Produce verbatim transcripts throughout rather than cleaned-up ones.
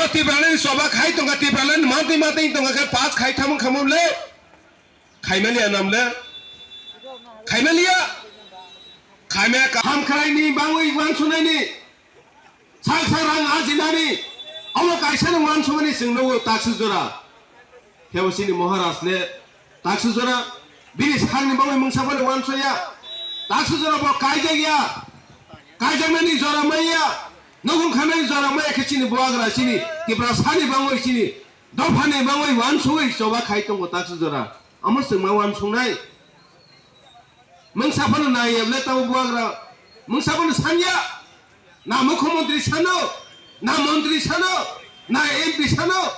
Tipraland choba khai tongkha, Tipraland mantwi mantwi tongkha khe pass khai thamung khamung le. Khaimaliya nam le. Khaimaliya. Khaimaya kaham khlaini bangwi uansuknaini. Sak sak rang ajinani. Omo kaisa no uansukmani chwng nukgo taksuk jora. Kebo chini Maharaj le taksuk jora. Bini sakni bangwi mungsa phano uansukya. Taksuk jora bo kaijakya. Kaijaknani jora maya. Nokong khanani jora maya khe chini buagra chini Tiprasani bangwi chini dophani bangwi uansugwi choba khai tongo taksuk jora. Omo chwng ma uansuknai. Mungsa phano nai ya le tamo buagra. Mungsa phano sanya. Na mukhyamantri sano, na mantri sano, na M P sano,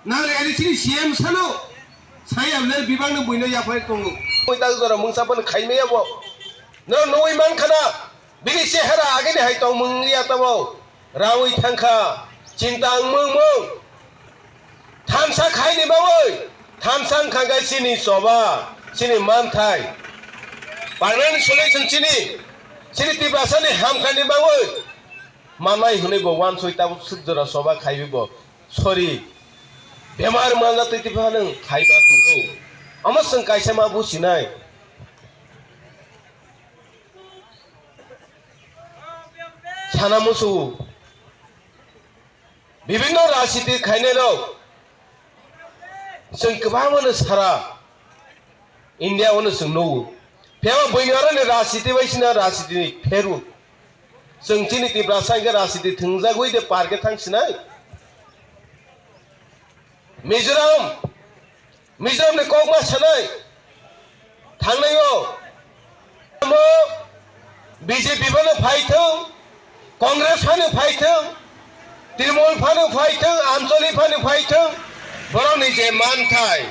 na L A C ni C M sano. Saya le bibang no buino yaphai tongo. Taksuk jora mungsa phano khaimaya bo. No nui man khana. Bini chehara agini hai tongmung ya tamo. Rawi thangkha, chinta wngmung mung. Thansa khaini bagwi, thansa wngkha khe chini choba, chini manthai. Permanent solution chini, chini Tiprasani hamkhaini bagwi. Manai hwnwi bo uansoi tabuk swk jora choba khaiwi bo. Sorry. Bemar manja twi twi phano khaima tongo. Omo chwng kaisa ma businai. Sana musu. Bibinno rajniti khainairok chwng kwbangmano sara India-o no chwng nugo. Phiya buini oroni rajniti bai sina rajniti ni pheru. Chwng chini Tiprasa hwnkhe rajniti thwngjagwi de park-e thang sinai. Mizoram Mizoram ni kok ma sanai thangnai o. Amo B J P phano phaithwng, Congress phano phaithwng, Trinamool phano phaithwng, Amcholi phano phaithwng, borokni je manthai,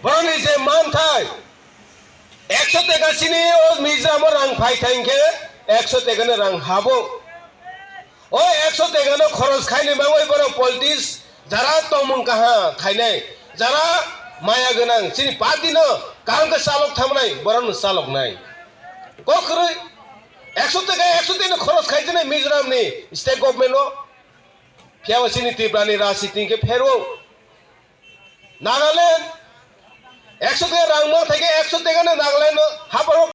borokni je manthai, ekso teka chini o Mizoram o rang phaithai hwnkhe ekso teka ni rang habo. O ekso teka no khoros khaini bagwi borok politics jara tongmung kaham khainai, jara maya gwnang chini party no kaham khe chalok thamnai borok no chaloknai. Kok kwrwi ekso teka, ekso teka no khoros khaijani Mizoram ni state government o. Phiya bo chini Tripura ni rajniti khe pherwo. Nagaland ekso teka rang ma thai khe ekso teka no Nagaland no haparo